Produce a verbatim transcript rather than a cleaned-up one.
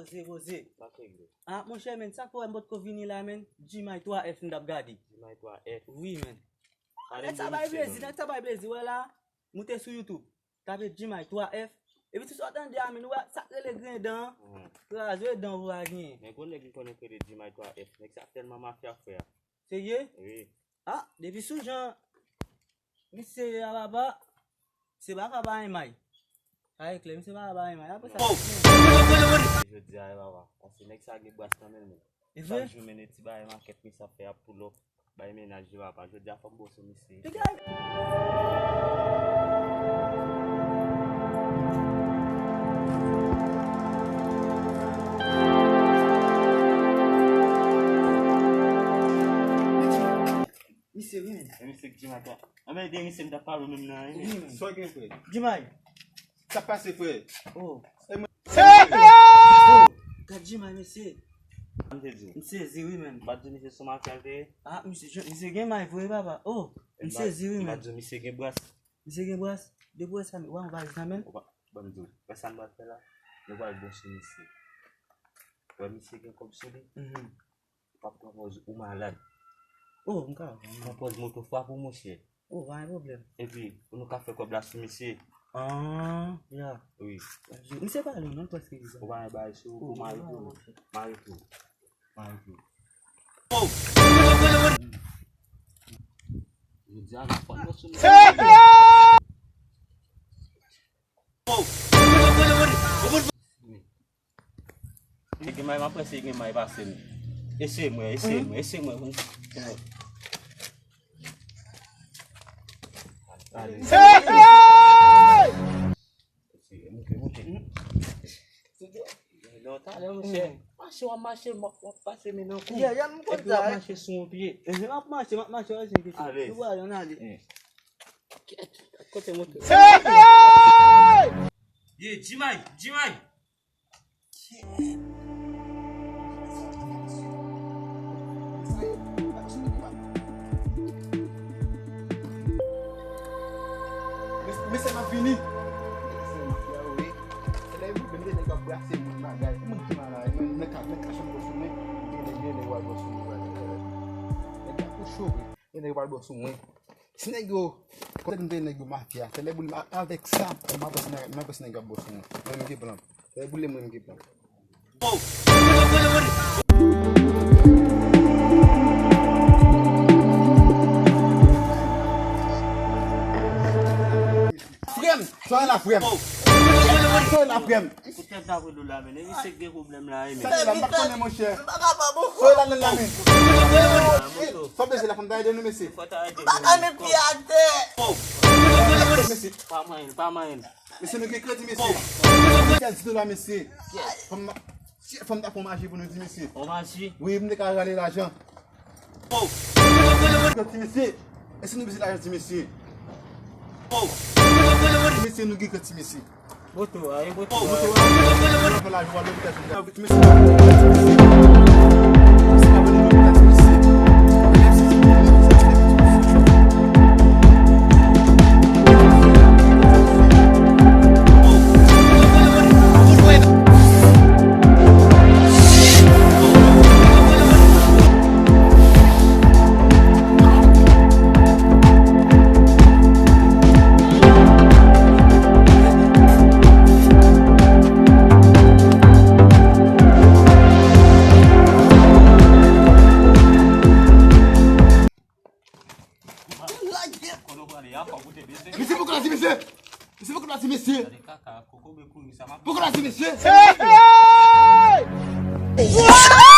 Poze, poze. Sa k regle? Ah, monchè, men, sa k fè w wè m potko vini la, men? G-My twa F m t ap gade. G-My twa F. Wi, men. Nèg sa bay plezi, nèg sa bay plezi. Wè la, moute sou YouTube. Tape G-My twa F. Epi si w tande a, men, ou wè sa k rele grenn dan an. Kraze dan ou a genyen. Men gon nèg m konnen k rele G-My twa F. Nèg sa tèlman mafya, frè. Serye? Wi. Ah, depi sou jan misye ye a, papa, se pa ka pa enmay. Sa e klè, misye pa ka pa enmay. Apre sa, jodi a, e papa. Paske nèg sa gen bras nan men l, men. E vre? Chak jou mennen ti bagay makèt, misye ap fè, ap pull up, bay mennaj li, papa. Jodi a, fò m bòs misye. Degaj! Misye, wi, men. E misye k G-My twa. Anben, de misye m t ap pale w menm nan, wi, men. Wi, men. Sa w gen, frè? G-My. Sa k pase, frè? Oh. E mwen. Oh, gad G-My, mesye. M te di w. M sezi, wi, men. M pa t di misye se yon mafya l te ye? Ah, misye, misye gen may vre, papa. Oh, m sezi, wi, men. M pa t di w misye gen bras. Misye gen bras. Depi w wè sa, w wè yon valiz nan men l? Ou pa, ban m di w. Wè sa n pral fè la? Nou pral bon sou misye. Wè misye gen kòb sou li? Mhm. Ou p ap pran pòz ou malad. Oh, m ka pran. Pran pòz moto frape w, monchè. Oh, pa gen pwoblèm. Epi, nou ka fè kòb la sou misye. Ah, ya. Wi. Misye pale non, prèske li. Ou pa gen bagay sou ou, mare tou. Mare tou. Mare tou. Oh! Jodi a, nou fò nou sou misye. Oh! Li gen may, m ap prese, li gen may pase m. Eseye mwen, eseye mwen, eseye mwen. Ale. Eseye, moute, moute. Non, talè, monchè. Mache, w ap mache, w ap pase men nan kou. Epi w ap mache sou yon pye. Ehe, m ap mache, m ap mache, w ap mache. Ale. Nou pral, ann ale. Kèt, kote moto? Ye, G-My, G-My. Mesye, m ap vini. Mesye, mafya yo, wi. Se lè yo vin, nèg ap brase moun bagay. Moun ki malad, nan ka, nan ka chanm sou mwen. Gen nèg, gen nèg wal bò sou mwen. Nèg la pou cho, wi. Gen nèg wal bò sou mwen. Si nèg yo, kote m te nèg yo mafya, se lè boule m avèk sa, m ap wè si nèg, m ap wè si nèg yo ap bò sou mwen. Mwen, m gen plan. Se lè boule mwen, m gen plan. Frè m, sa w la, frè m? Sa w la, frè m? Poutèt dapre nou la, men, e misye k gen pwoblèm la, e, men. Sa w la, m pa konnen, monchè. M pa kapab ankò. Sa w la, nan la, men. Sa w bezwen la, fò m ta ede nou, mesye. Fò ta ede nou. M pa ka met pye atè. Mesye. Pa manyen, pa manyen. Mesye, nou gen kredi, mesye. Kèl di dola, mesye. Fò m, fò m ta fè yon maji pou nou di, mesye. Yon maji? Wi, m te ka rale lajan. Ti mesye, èske nou bezwen lajan ti mesye? Ti mesye, nou gen kran ti mesye. Moto a, e moto a. Moto a, nou fè lajan, w al lopital, ti mesye. Misye, poukò l ap di mesye? Misye, poukò l ap di mesye? Misye, poukò l ap di mesye? Poukò l ap di mesye? Hey! Hey!